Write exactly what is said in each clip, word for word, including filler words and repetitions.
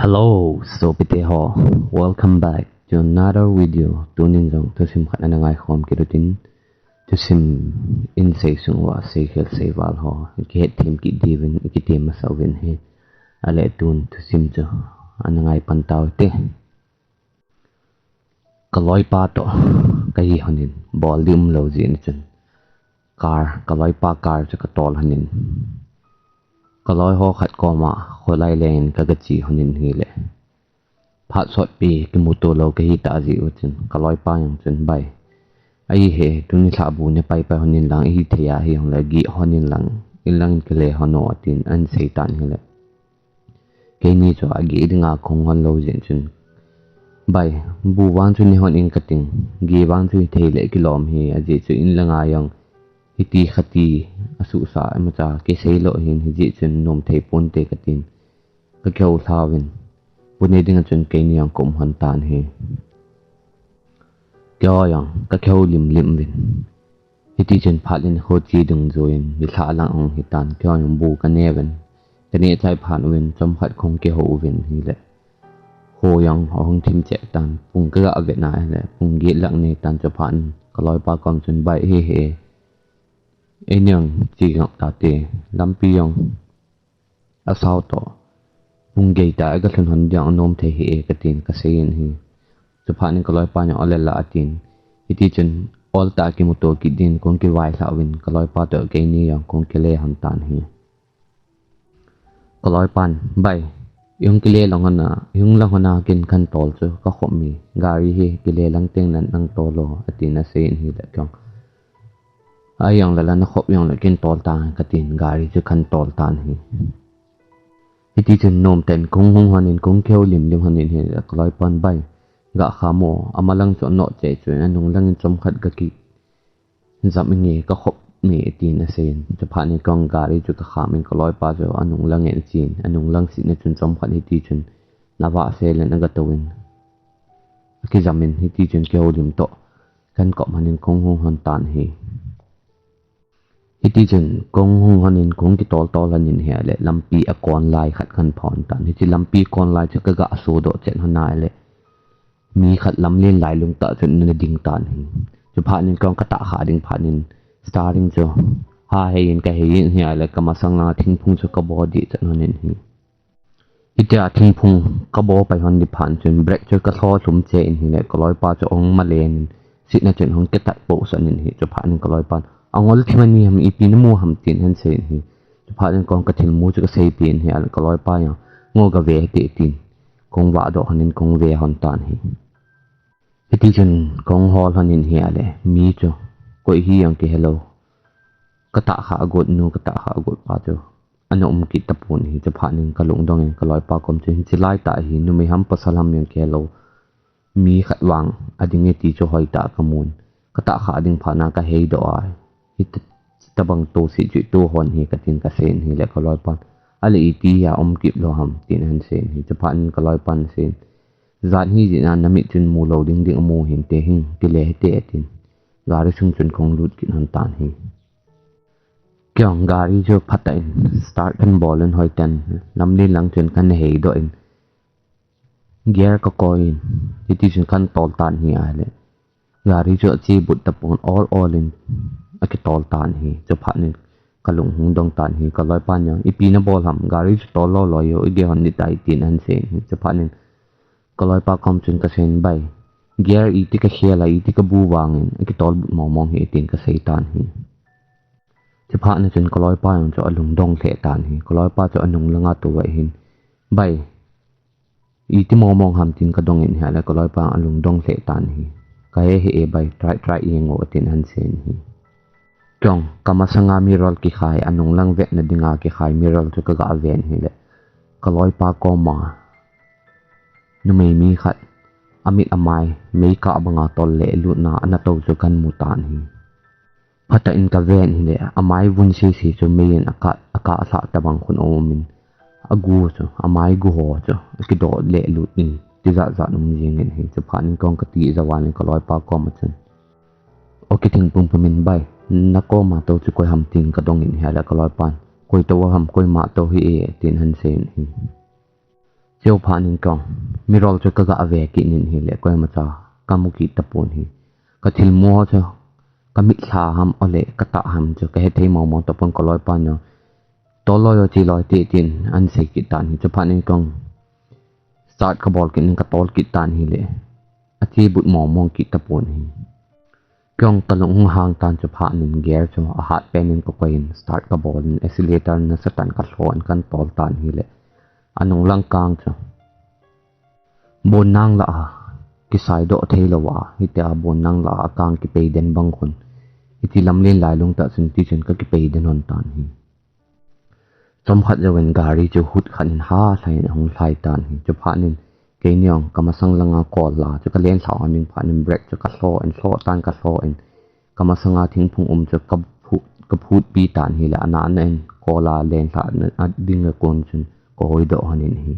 Hello, sopite ho. Welcome back to another video. Tunin jong thusim khat ana ngaikhom kit utin, thusim in sei sung uva sei khel sei val ho kihet them kit diuvin ikitem masa uvin ahi. Ahile tun thusim chu ana ngai pan tau hite. Ka loipa toh kahi lhonin, bol ding umlou jeh in chun, car, ka loipa car chu ka tol lhonin, ka loi ho khat koma kholai lengin ka, ka che lhonin ahile, phat sotpi kimuto lou kahi tah jeh u chun ka loipa jong chun, "Bai, ahi e, tuni lhah bu ne pai pai lhonin lang, ihi thei a hijongle geh lhonin lang, in langin kile lhon o," atin ahin sei tan ahile, keini chu ageh dinga kahung lhon lou jeh in chun, "Bai, bu vang chu ne lhon in kating, geh vang chu hithei le kilom hi, ajeh chu in langa jong hiti khati asuhsa imacha kisei lou hin, hijeh chun nom thei ponte," katin ka kihou lha uvin, bu ne dinga chun keini jong ka um lhon tan ahi. Keiho jong ka kihou limlim uvin, hiti chun phat in kho che dungjuiyin nilhah lang ahung hitan, keiho jong bu ka ne uvin, ka neh chai phat uvin chomkhat kahung kihou uvin ahile, kho jong ahung thim cheh tan, pung ka ga vet na ahile pung get lang ahi tan. Chuphat in ka loipa kom chun, "Bai, ahi e, eini jong che ngap tate, lampi jong asao toh, pung get tah a ka lhun lhon ding anom thei hih e," katin ka seiyin ahi. Chuphat in ka loipan jong, "Ole la," atin, hiti chun oltah a kimuto kit din kahung kivailhah uvin, ka loipa toh keini jong kahung kile lhon tan ahi. Ka loipan, "Bai, ihung kile lang lhon a, ihung lang lhon a kin kan tol chu ka khop e, gari hi kile lang teng nan nang tol o," atin aseiyin ahile keiin, "Ahi jongle la, na khop jongle kin tol tan," katin gari chu kan tol tan ahi. Hiti chun nomtah in kahung hung lhonin, kahung kihou limlim lhonin ahile ka loipan, "Bai, ga kham o, amalang chu anoh cheh chun, anung langin chomkhat ga kijam inge, ka khop e," atin aseiyin. Chuphat in keiin gari chu ka khamin ka loipa chu anung langin achen, anung lang sitna chun chomkhat hiti chun navah selin aga touvin, akijam in hiti chun kihoulim toh kan kop lhonin kahung hung lhon tan ahi. Hiti chun kahung hung lhonin kahung kitol tol lhonin ahile lampi akon lai khat kan pha lhon tan. Hiche lampi kon lai chu ka ga sodoh chet lhon ahile, mi khat lamlen lailung tah chun ana ding tan ahi. Chuphat in keiin ka tahkhah ding phat in steering chu ha heiyin ka heiyin ahile, ka masang langa thingphung chu ka bo deh chet lhonin ahi. Hitia thingphung ka bo pai lhon ding phat chun brake chu ka lho lhum cheh in ahile, ka loipa chu ahung malen in sitna chun ahung kitat poh sah in ahi. Chuphat in ka loipan, "Angol thim ani ham, ipi namu ham?" tin ahin seiyin ahi. Chuphat in keiin ka thilmu chu ka seipeh in ahile, ka loipa jong, "Ngo, gave hite," tin kahung vahdoh lhonin kahung ve lhon tan ahi. Hiti chun kahung hol lhonin ahile, mi chu koi hi jong kihelou, ka tahkhah got nu, ka tahkhah got pa chu ana um kit tapon ahi. Chuphat in ka lungdong in ka loipa kom chun, "Hiche laitah hi numei ham pasal ham jong kihelou, mi khat vang ading e ti chu hoitah a kamun, ka tahkhah ding phat na ka heidoh a, hitabang tohse chu ito lhon ahi," katin ka seiyin ahile, ka loipan, "Ale, iti a um kit lou ham?" tin ahin seiyin ahi. Chuphat in ka loipan aseiyin, "Jan hi jeh a namit chun mulou ding ding amu hinte, hung kile hite," atin gari sung chun kahung lut kit lhon tan ahi. Keiin gari chu phatah in start kan bol in hoitah in lamlen lang chun kan heidoh in, gear ka koi in, hiti chun kan tol tan ahi ahile, gari chu ache but tapon, ol ol in akitol tan ahi. Chuphat in ka lung hung dong tan ahi. Ka loipan jong, "Ipi nabol ham, gari chu tol loi loi o, igeh lhon ding tai," tin ahin seiyin ahi. Chuphat in ka loipa kom chun ka seiyin, "Bai, gear iti ka khel a, iti ka bu vangin akitol but mong mong ahi," tin ka sei tan ahi. Chuphat in chun ka loipa jong chu alungdong lheh tan ahi. Ka loipa chu anung langa tou ahin, "Bai, iti mong mong ham?" tin ka dongin ahile, ka loipa alungdong lheh tan ahi. "Ka he hih e bai, try try jeng o," tin ahin seiyin ahi. Keiin ka masanga mirror kikhai, anung lang vetna dinga kikhai mirror chu ka ga ven ahile, ka loipa koma numei mi khat, amit amai mei kah banga tol le lutna ana tou chu kan mu tan ahi. Phatah in ka ven ahile, amai vun sese chu mei in akah, akah lhah tabang khun aumin, agu chu, amai gu ho chu akidoh le lut in, tijat jat um jingin ahi. Chuphat in keiin ka tijat val in ka loipa koma chun, "O," kithing pumpum in, "Bai, nakoma tou chu koi ham?" tin ka dongin ahile, ka loipan, "Koi tou ham, koima tou hih e," tin ahin seiyin ahi. Chuphat in kong, mirol chu kaga ve kit in ahile, koima cha kamu kit tapon ahi. Kathilmu ho chu, kamit'a ham, ole, katah ham chu, kahe thei mongmong tapon kaloipan jong. Tol loi o, che loi te tin, ahin sei kit tan ahi. Chuphat in kong, start kabol kit in katol kit tan ahile, ache but mongmong kit tapon ahi. Kong kalung hung hang tan chuphat in gear chu ahat pen in kakoi in start kabol in accelerator nasatah in kalho in kahin tol tan ahile, anung lang kang chu bon nang lah a, kisai doh thei lou a, hitia bon nang lah a kang kipei den bang khun. Hiti lamlen lailung tah chun tichun kakipei den lhon tan ahi. Chomkhat jouvin gari chu hut khat in halhai in ahung lhai tan ahi. Chuphat in keini jong kamasang langa kol la chu kalen lhau a ding phat in brake chu kalho in, lho tan kalho in, kamasanga thingphung um chu kaphu-, kaphutpi tan ahile, ana ana in kol a len lhah na, a ding a kon chun kahoi doh lhon in ahi.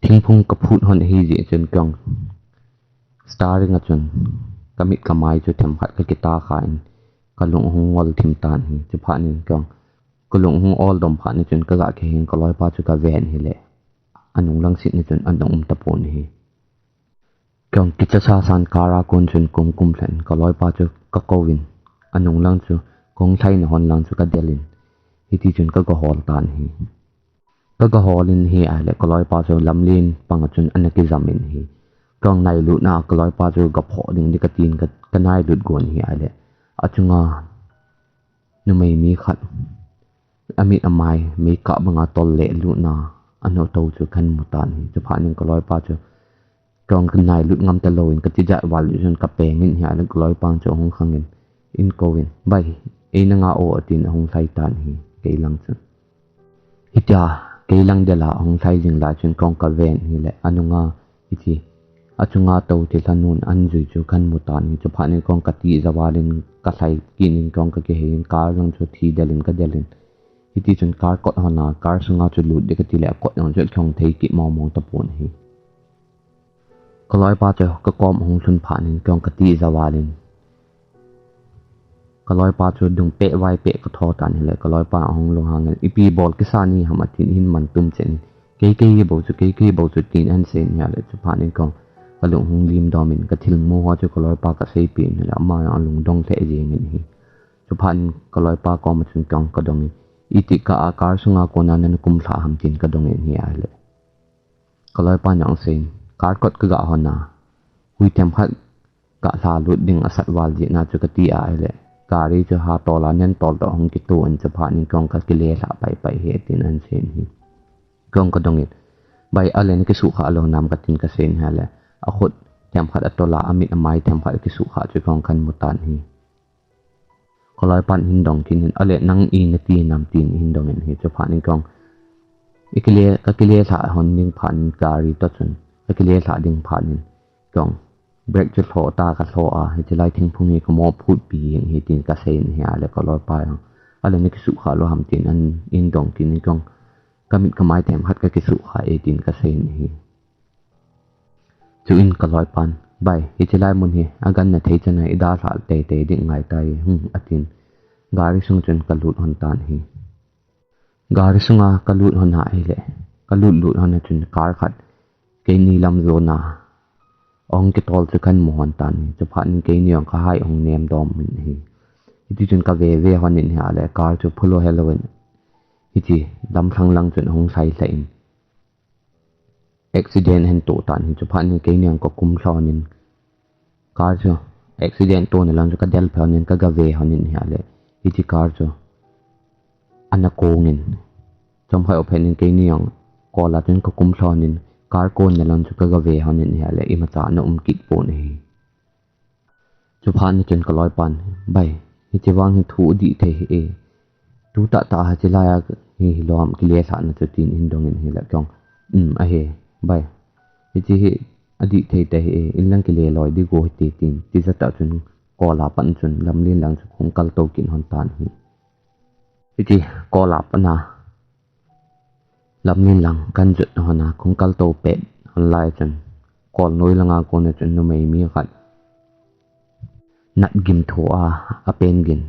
Thingphung kaphut lhon ahi jeh chun kong steering a chun kamit kamai chu themkhat kakita kha in kalung ahung ngol thim tan ahi. Chuphat in kong kalung ahung ol dom phat in chun kaga kihei in kaloipa chu kaven ahile, anung lang sit'a chun ana um tapon ahi. Kong kicha sasan car a kon chun kong kum lheh in kaloipa chu kakou in, anung lang chu kong lhai na hon lang chu kadel in, hiti chun kaga hol tan ahi. Kaga hol in ahi ahile, kaloipa chu lamlen panga chun ana kijam in ahi. Kong nailut na kaloipa chu gaphoh ding di katin ka, kanailut gon ahi ahile, achunga numei mi khat, amit amai, meikah banga tol le lut na, ana tou chu kahin mu tan ahi. Chuphat in kaloipa chu kong kanailut ngam talou in katijat val chun kapeng in ahile, kaloipan chu ahung khang in, ahin kou in, "Bai, ei nanga o," atin ahung lhai tan ahi, kei lang chun. Hitia, kei lang del a ahung lhai jing lai chun kong kaven ahile, anunga, hiti, achunga tou thilha nun ahin jui chu kahin mu tan ahi. Chuphat in kong katijat val in kalhai kit in kong kakihei in car lang chu thi del in kadel in. Hiti chun car kot lhon a, car sunga chu lut di kati le kot lhon chu lhong thei kit mongmong tapon ahi. Kaloipa chu kakom ahung lhun phat in kong katijat val in, kaloipa chu dung peh vai peh katho tan ahile, kaloipa ahung lunghang in, "Ipi bol kisa nahim?" atin, ahin man tum chen in, "Kei, kei hi bou chu, kei, kei hi bou chu," tin ahin sei in ahile, chuphat in kong kalung hung lim dom in kathilmu ho chu kaloipa kaseipi in ahile, ama jong alungdong lheh jeng in ahi. Chuphat in kaloipa koma chun kong kadong in, "Iti kah a car sunga kona nana kum lha ham?" tin kadong in ahi ahile, kaloipan jong asei in, "Car kot kaga hon a, hui themkhat ga lha lut ding asat val jeh a chu kati ahile, gari chu ha tol a nen tol toh hung kitoh in chuphat in kong kakile lha pai pai ahi," tin ahin sei in ahi. Kong kadong in, "Bai, ale nakisuhkhah lou nam?" katin kasei in ahile, akhut themkhat atol a, amit amai themkhat akisuhkhah chu kong kahin mu tan ahi. Kaloipan ahin dong kit in, "Ale nang i nati nam?" tin ahin dong in ahi. Chuphat in kong, "Ikile, kakile lha hon ding phat in gari toh chun, kakile lha ding phat in kong brake chu lho ta kalho a, hiche lai thingphung hi kamo phutpi jeng ahi," tin kasei in ahile, kaloipa jong, "Ale nakisuhkhah lou ham?" tin ahin dong kit in kong, "Kamit kamai themkhat kakisuhkhah e," tin kasei in ahi. Chuin kaloipan, "Bai, hiche lai mun hi aganna thei chan a idalhah teitei ding ngai tai," hum, atin. Gari sung chun kalut lhon tan ahi. Gari sunga kalut lhon ahile, kalut lut lhon a chun car khat keini lam jona ahung kitol chu kahin mu lhon tan ahi. Chuphat in keini jong kahai ahung nem dom in ahi. Hiti chun kave ve lhon in ahile, car chu phulou helou in, hiti lamlhang lang chun ahung lhai lheh in, accident ahin toh tan ahi. Chuphat in keini jong kakum lhon in, car chu accident tona lang chu kadel phe lhon in, kaga ve lhon in ahile, hiti car chu ana kong in, chomkhat jou phat in keini jong kol a chun kakum lhon in, car konna lang chu kaga ve lhon in ahile, imacha ana um kit pon ahi. Chuphat in chun kaloipan, "Bai, hiche vang hi thu adih thei ahi e. Tu tahtah hiche lai a hi, hilou ham kile lhahna chu?" tin ahin dong in ahile kong, "Um, ahi, bai. Hiche hi adih thei tai ahi e, in lang kile loi ding go hite," tin tijat tah chun kol a pat chun lamlen lang chu kahung kaltou kit lhon tan ahi. Hiti kol a pat a lamlen lang kahin jot lhon a, kahung kaltou pet lhon lai chun, kol noi langa kona chun numei mi khat natgim thoa, apen gin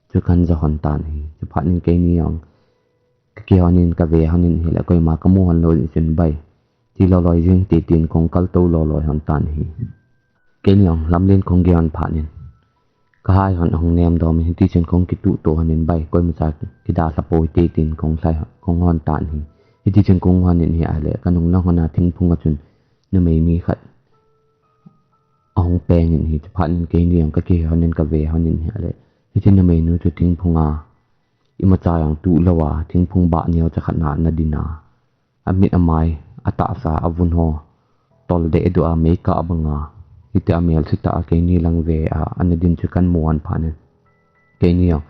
chu kahin ja lhon tan ahi. Chuphat in keini jong Kihon in kave hon in ahile koima kamu hon lou jeh chun bai, ti loloi jing te tin kahung kaltou loloi hon tan ahi. Keini jong lamlen kahung gei hon phat in kahai hon ahung nem dom in, hiti chun kahung kituh to hon in bai, koimacha kidalha poi te tin kahung lhai hon, kahung hon tan ahi. Hiti chun kahung hon in ahile kanung nang hon a thingphung a chun numei mi khat ahung peng in ahi. Chuphat in keini jong kakihe hon in kave hon in ahile, hiche numeinu chu thingphung a imacha jong tuh lou a thingphung bah neocha khat na ana din a, amit amai, atahsa, avun ho tol deh deh a meikah banga, hitia melse tah a keini lang ve a ana din chu kamu hon phat in keini jong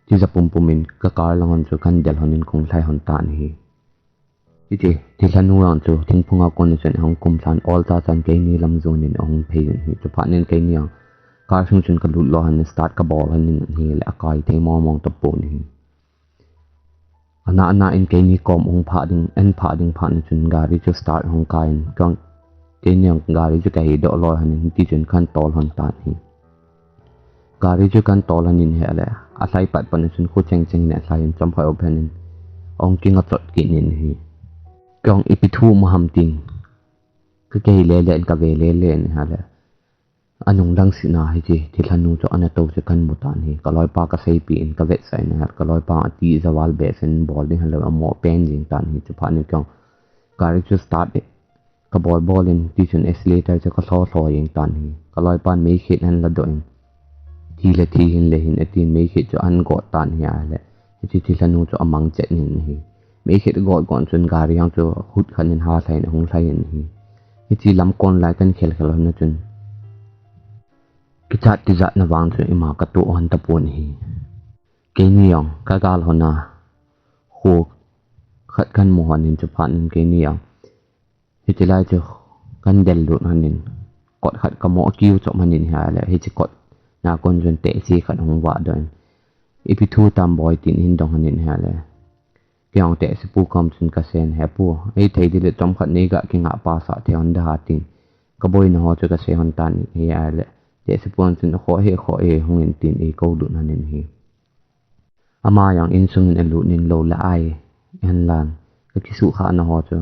tija pumpum in ka car lang hon chu kadel hon in kahung lhai hon tan ahi. Hiche thilha nu jong chu thingphung a kon a chun ahung kum lhan, olcha chan keini lam jon in ahung phei in ahi. Chuphat in keini jong car sung chun kalut lo hon in start kabol hon in ahile akai thei mong mong tapon ahi. Ana ana in keini kom ahung phah ding, en phah ding phat in chun gari chu start ahung kai in, keini jong gari chu kahe doh loi hon in hiti chun kahin tol hon tan ahi. Gari chu kahin tol hon in ahile, alhai pat pat in chun khu cheng cheng in alhai in chomkhat um phat in ahung kinga chot kit in ahi. Kei jong ipi thu um ham tin kakihe le le in kave le le in ahile, anung dang sina hiche thilha nu chu ana tou chu kahin mu tan ahi. Kaloipa kaseipeh in kavetsah in ahile, kaloipa atija val behseh in bol ding hilou amoh pen jeng tan ahi. Chuphat in kei jong gari chu start kabol bol in, hiti chun accelerator chu kalho lho jeng tan ahi. Kaloipan meikhet ahin ladoh in, thi le thi hin le hin atin meikhet chu ahin got tan ahi ahile, hiche thilha nu chu amang chet in ahi. Meikhet agot got chun gari jong chu hut khat in halhai in ahung lhai in ahi. Hiche lam kon lai kahin khel khel hon a chun kichat tijat na vang chu ima katoh hon tapon ahi. Keini jong kagal hon a kho khat kahin mu hon in chuphat in keini jong hiche lai chu kahin del lut hon in kot khat kamoh kiu chom hon in ahile, hiche kot na kon chun tehse khat ahung vah doh in, ipi thu tam boi tin ahin dong hon in ahile, kei jong tehsepu kom chun kasei in, He pu, eithei ding le chomkhat neigah kingah pasah thei hon ding ham tin kaboina ho chu kasei hon tan ahi ahile, tehsepu chun, Khoh e, khoh e, hung in, tin eikou lut hon in ahi. Ama jong insung in alut in lou le ai ahin lan, kakisuhkhahna ho chu,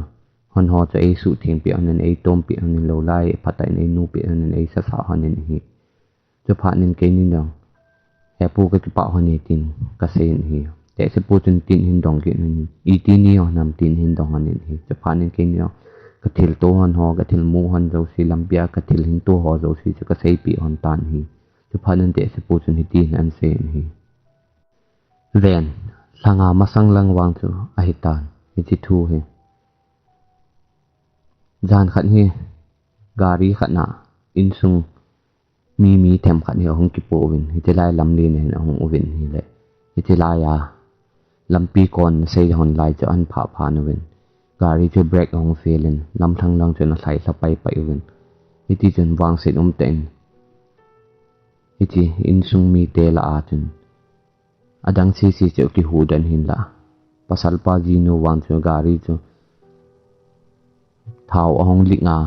hon ho chu eisuhtheng peh hon in, eitom peh hon in, lou le ai phatah in einu peh hon in, eisasa hon in ahi. Chuphat in keini jong, He pu, kakipah hon e, tin kasei in ahi. Tehsepu chun tin ahin dong kit in, Iti nei hon ham, tin ahin dong hon in ahi. Chuphat in keini jong kathilto hon ho, kathil mu hon jouse, lampia kathil hin to ho jouse chu kaseipeh hon tan ahi. Chuphat in tehsepu chun hitin ahin sei in ahi. Ven, lhanga masang lang vang chu ahitan, hiche thu hi. Jan khat hi gari khat na insung mi, mi themkhat hi ahung kipoh uvin, hiche lai lamlen a hin ahung uvin ahile, hiche lai a lampi kon sei hon lai chu ahin phah phan uvin, gari chu brake ahung fail in, lamlhang lang chun alhai lha pai pai uvin. Hiti chun vangset umtah in hiche insung mite lah a chun adang sese chu kihuhdoh in ahinlah, pasalpa jinu vang chu gari chu thao ahung leak a,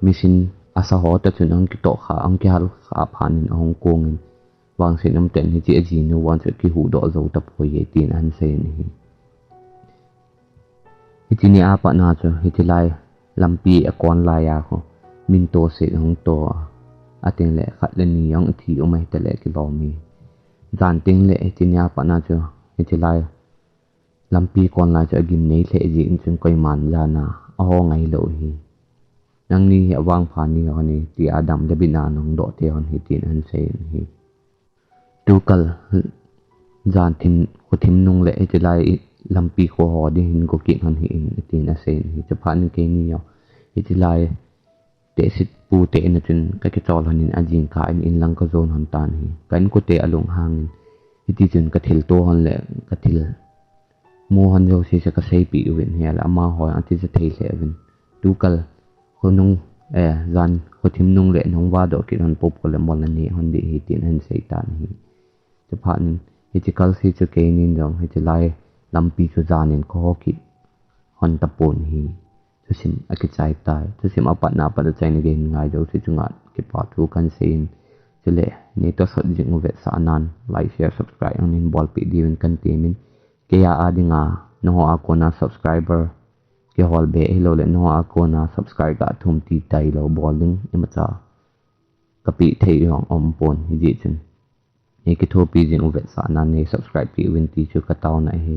machine asa ho toh chun ahung kitoh kha, ahung kihal kha phat in ahung kong in, vangset umtah in hiche ajinu vang chu kihuhdoh jou tapoi e, tin ahin sei in ahi. Hiche ni a pat na chu, hiche lai lampi a kon lai a khu, min toset ahung to a, atengle khat le ni jong athi um ahitah le kilom e. Jan tengle hiche ni a pat na chu, hiche lai lampi kon lai chu agimnei lheh jeh in chun koiman jan a aho ngai lou ahi. Nangni hi avangpha ni hon e, tia dam le bit a nahung doh thei hon ahi, tin ahin sei in ahi. Tukal jan thim, kho thim nung le hiche lai lampi kho ho ding hin go kit hon ahi in, tin asei in ahi. Chuphat in keini jong hiche lai tehsepu te in a chun kakichol hon in, ajingkah in inlang kajon hon tan ahi. Ka inkote alunghang in, hiti chun kathilto hon le kathil mu hon jouse chu kaseipeh uvin ahile, amaho jong atija thei lheh uvin, Tukal khonung, eh, jan kho thim nung le nahung vahdoh kit hon popo le mol naneh hon ding ahi, tin ahin sei tan ahi. Chuphat in hiche kalse chu keinin jong hiche lai lampi chu jan in kaho kit hon tapon ahi. Thusim akichai tai. Thusim apatna apat a chaina gei hin ngai jouse chunga kipathu kahin sei in, chule neitosot jing u vetsahnan like, share, subscribe hon in bolpeh diuvin kahin temin, keiya adinga nangho a kona subscriber kihol be ahilou le nangho a kona subscribe ga thum ti tailou bol ding imacha kapeh thei jong umpon, hijeh chun nei kithopi jing u vetsahnan nei subscribe peh uvin ti chu kataona ahi.